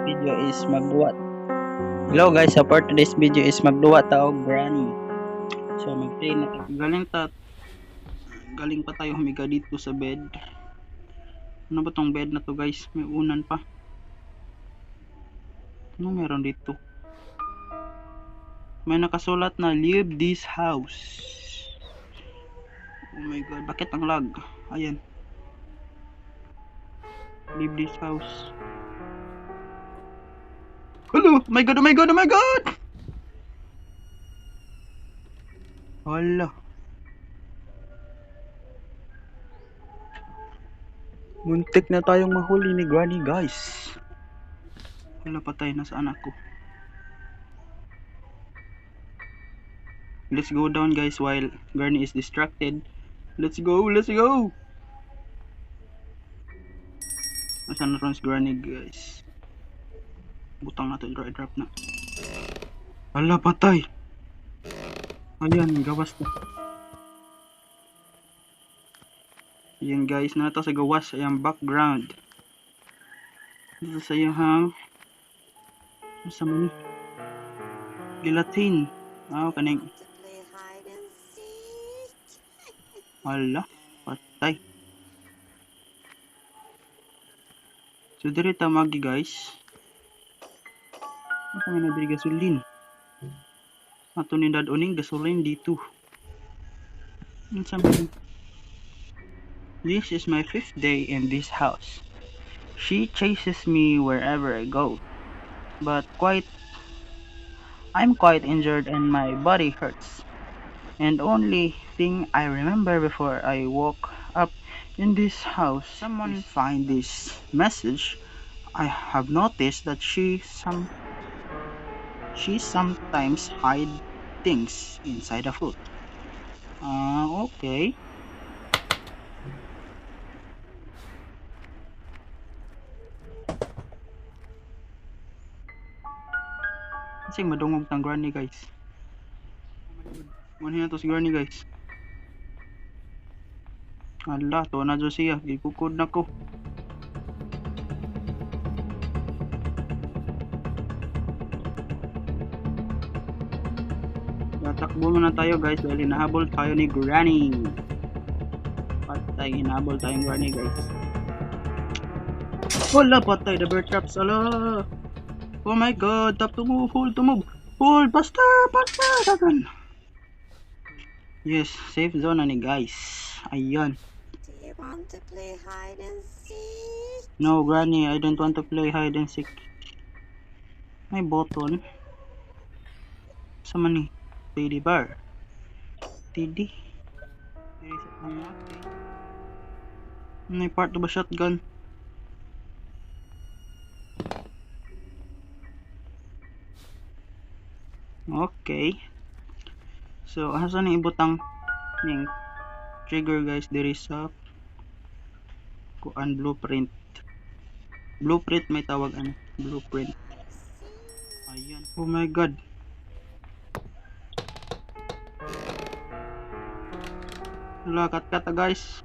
Video is magduwa. Hello guys, so for today's video is magduwa ta og Granny. So mag-play na ta. Galing pa tayo humiga dito sa bed. Ano ba tong bed na to, guys? May unan pa. Ano meron dito? May nakasulat na "Leave this house." Oh my God, bakit ang lag? Ayan. Leave this house. Hello! Oh my God, oh my God, oh my God! Hala. Muntik na tayong mahuli ni Granny, guys. Hala, patay na sa anak ko. Let's go down, guys, while Granny is distracted. Let's go, let's go! Nasaan na ron si Granny, guys? Butang na to, drop, drop na. Hala, patay! Ayan, gawas na. Ayan guys, nata sa gawas, ayan background. Dito sa iyang sa man ni? Gelatin. Ah, kaning. To play hide and seek. Hala, patay. So diri ta magi, guys. Ano kami na diri gasoline? Ato ni dad oning gasoline dito. Unsa man? This is my fifth day in this house. She chases me wherever I go. But quite I'm quite injured and my body hurts. And only thing I remember before I woke up in this house, someone find this message. I have noticed that she sometimes hide things inside the food. Ah, okay. Kasi madungog tang Granny, guys. Muna na to si Granny, guys. Ala, to na dyan siya. Gikukod na ko. Tatakbo muna tayo, guys, dahil hinahabol tayo ni Granny. Patay, hinahabol tayo ni Granny, guys. Wala, patay the bear traps. Ala. Oh my God, tap to move, hold to move. Hold, faster, faster, dagan. Yes, safe zone na ni, guys. Ayan. Do you want to play hide and seek? No, Granny, I don't want to play hide and seek. May button. Sa man ni? Teddy bear. Teddy. May part ba shotgun? Okay. So, asa ni ibutang ning trigger, guys, diri sa kuan blueprint. Blueprint may tawag ano, blueprint. Ayan. Oh my God. Wala, cut cut ah, guys.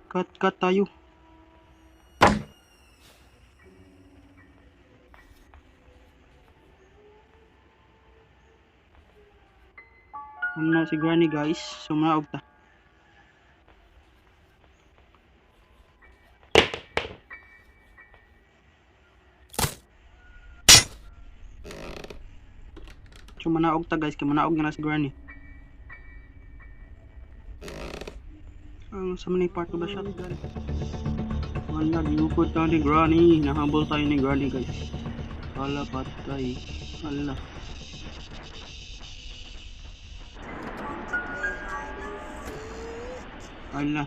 Cut cut tayo. Ano na si Granny, guys? Sumanaog ta. Sumanaog ta, guys, kay manaog na si Granny. Ang sa man part ba shotgun? Wala, giupod tayo ni Granny. Nahabol tayo ni Granny, guys. Wala, patay. Wala. Want to play hide and seek? Wala,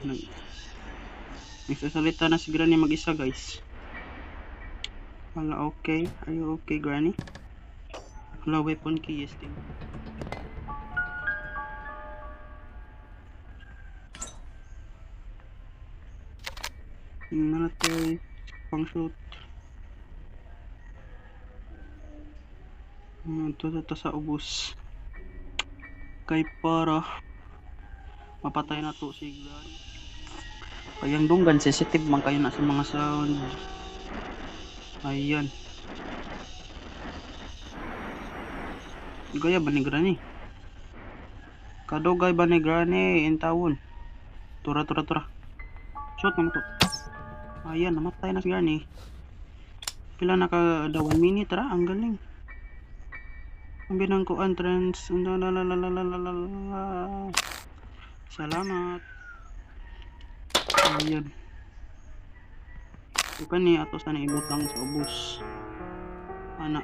nagsasalita na si Granny mag-isa, guys. Wala, okay. Are you okay, Granny? Wala, weapon key, yes, thank you. Yung na tayo, pang shoot. Ito, ito sa ubos. Kay para mapatay na to si Granny. Kayang dunggan, sensitive man kayo na sa mga sound. Ayan. Gaya ba ni Granny? Kadugay ba ni Granny intawon? Tura, tura, tura. Shoot naman to. Ayan, namatay na si Granny. Pila na ka daw 1 minute ra, ang galing. Ang binang ko entrance. La. Salamat. Ayan. So kani ato sana ibutang sa ubos. Ana.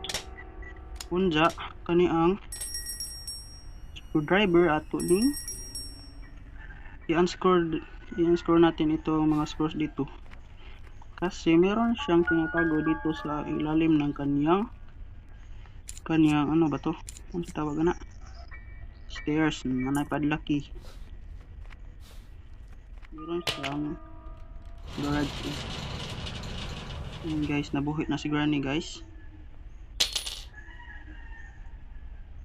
Unja kani ang screwdriver ato ning i-unscrew natin ito ang mga screws dito. Kasi meron siyang tinatago dito sa ilalim ng kanyang ano ba to? Ano tawag na? Stairs, manay padlaki. Meron siyang garage. Ayan guys, nabuhi na si Granny guys.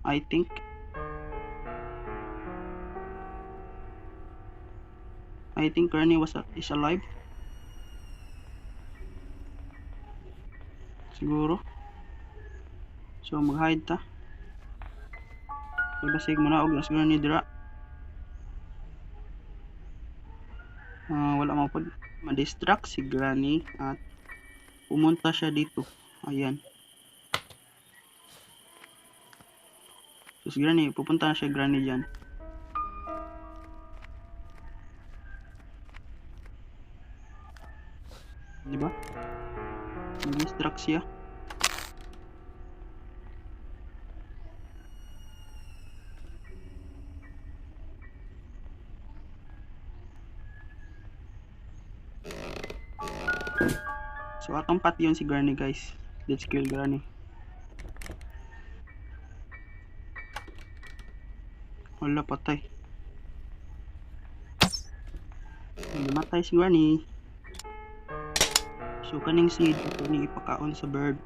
I think Granny is alive. Siguro. So mag-hide ta. So basig mo na og si Granny dira. Wala mo pod ma-distract si Granny at pumunta siya dito. Ayan. So si Granny, pupunta na siya Granny dyan. Diba? Nag-distract siya. So atong patyon si Granny guys. Let's kill Granny. Wala, patay. Namatay si Granny. So kaning seed ato ni ipakaon sa bird.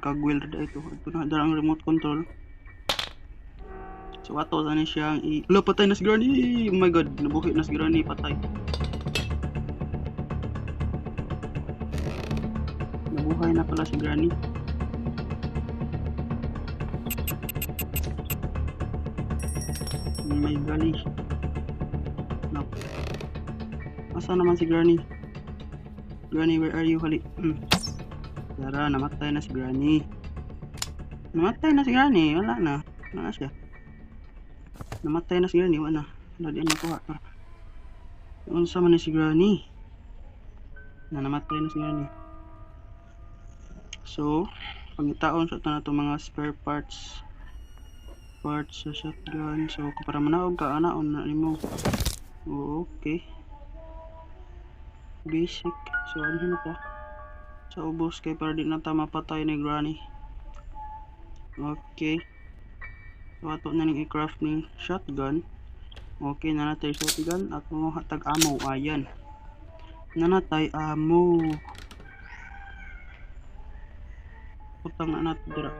Kagwil ra ito. Ito na dara ang remote control. So ato sana siyang i- Wala, patay na si Granny. Oh my god, nabuhi na si Granny, patay. Nabuhay na pala si Granny. Oh my golly. No. Asa naman si Granny? Granny, where are you? Hali. Tara, namatay na si Granny. Namatay na si Granny. Wala na. Wala na siya. Namatay na si Granny. Wala na. Wala di nakuha. Tara. Unsa man ni si Granny? Na namatay na si Granny. So, pangitaon sa ito na itong mga spare parts. Parts sa shotgun. So, para manaog ka, ana, na nimo. Oh, okay. Basic. So, ano na ta? Sa ubos kay para di na ta mapatay ni Granny. Okay. So, ato na ning i-craft ning shotgun. Okay, nanatay shotgun at mga tag ammo. Ayan. Nanatay ammo. Putang na nato dira.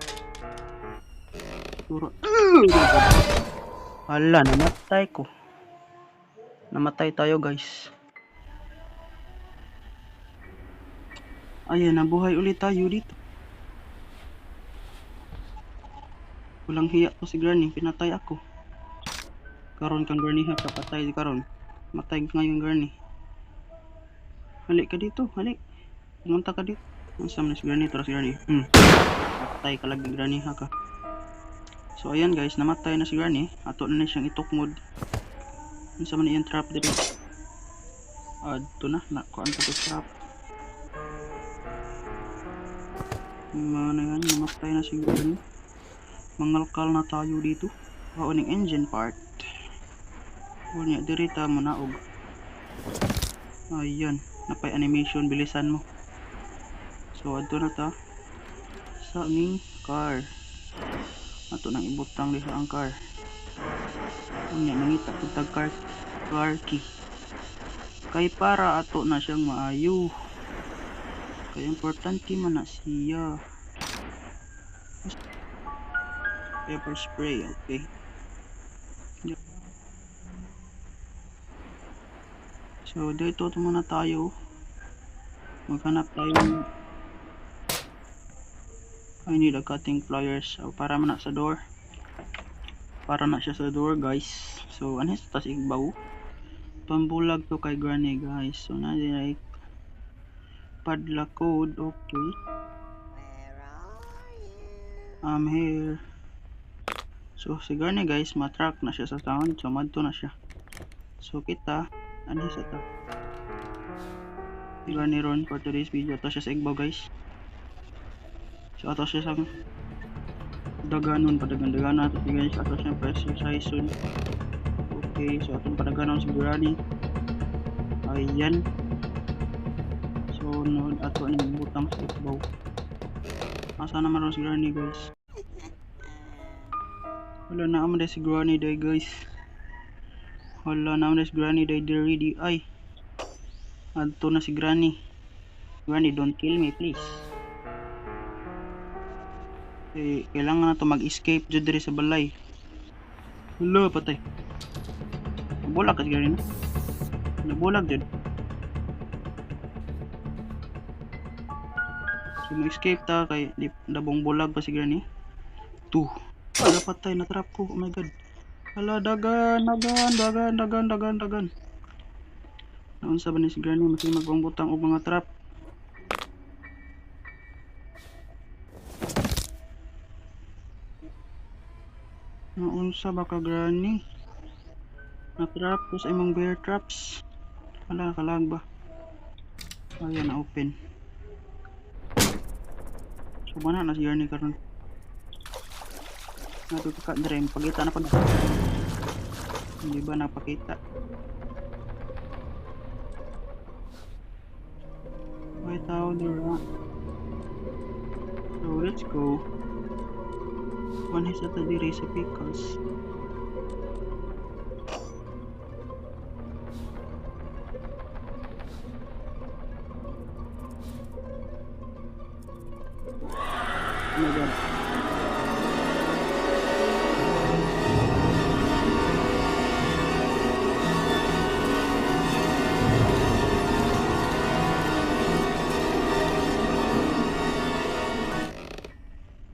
Turo. Hala, namatay ko. Namatay tayo guys. Ayan, nabuhay ulit tayo dito. Walang hiya to si Granny, pinatay ako. Karon kang Granny ha, kapatay karon. Matay ngayon Granny. Halik ka dito, halik. Pumunta ka dito. Unsa man si Granny, tara si Granny. Patay ka lagi Granny ha ka. So ayan guys, namatay na si Granny. Ato na ni siyang itukmod. Unsa man iyang trap diri? Adto na, nakuan pa to trap. Mana yan, namatay na si Granny. Mangalkal na tayo dito. Kao ning engine part. Unya diri ta manaog. Ayan, napay animation, bilisan mo. So adto na ta sa aming car. Ato nang ibutang diha ang car. Unya mangita pud tag car key. Kay para ato na siyang maayo. Kay importante man na siya. Pepper spray, okay. So dito muna tayo. Maghanap tayo. I need a cutting pliers. So, para man na sa door. Para na siya sa door, guys. So, ano sa tas igbaw? Pambulag to kay Granny, guys. So, na like padlock code. Okay. Where are you? I'm here. So, si Granny, guys, matrack na siya sa sound. So, madto na siya. So, kita, ano sa ta? Si Granny ron for today's video. Ato siya sa igbaw, guys. So, ato siya sa daganon, padagan-daganon ato siya, guys. Ato siya pa-exercise. Okay, so atong padaganon si Granny. Ayan. So, no, ato ni butang sa igbaw. Asa naman ron si Granny, guys? Wala na naman si Granny day, guys. Wala na naman si Granny day diri di ay. Adto na si Granny. Granny, don't kill me, please. Eh, kailangan na to mag-escape jud diri sa balay. Hala, patay. Nabulag ka si Granny na. Nabulag jud. So mag-escape ta kay di, dabong bulag pa si Granny. Two. Hala, patay, natrap ko. Oh my God. Hala, dagan, dagan, dagan, dagan, dagan, dagan. Naunsa ba ni si Granny? Masig magbang-butang og mga trap. Naunsa ba ka, Granny? Natrap ko sa imong bear traps. Hala, kalag ba? Ayan, na-open. So, mana na si Granny karon? Nato ka dire, pagita na pag. Hindi ba napakita? Wait, tao dira. So, let's go. One sa ta diri sa pickles. Oh my God.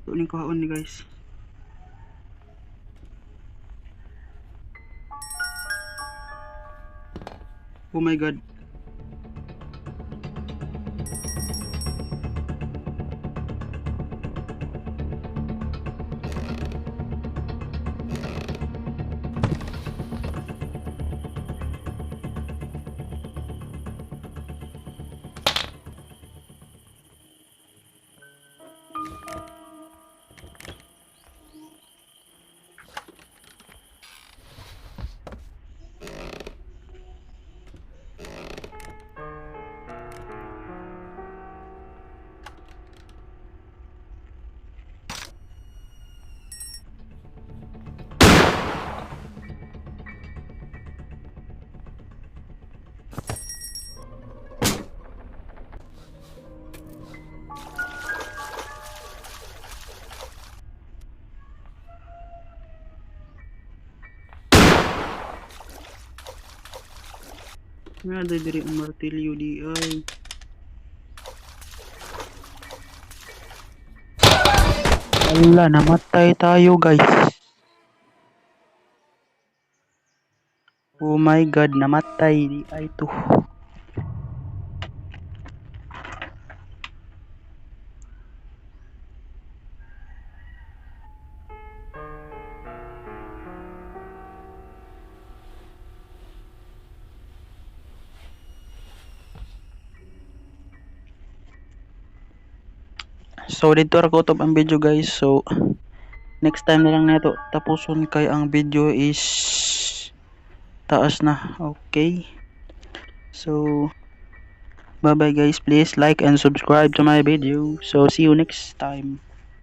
Ito ning kuhaon ni, guys. Oh my God. Nga diri ang martilyo di ay. Wala, namatay tayo, guys. Oh my God, namatay di ay to. So dito ra ko top ang video, guys. So next time na lang nato tapuson kay ang video is taas na. Okay. So bye bye, guys. Please like and subscribe to my video. So see you next time.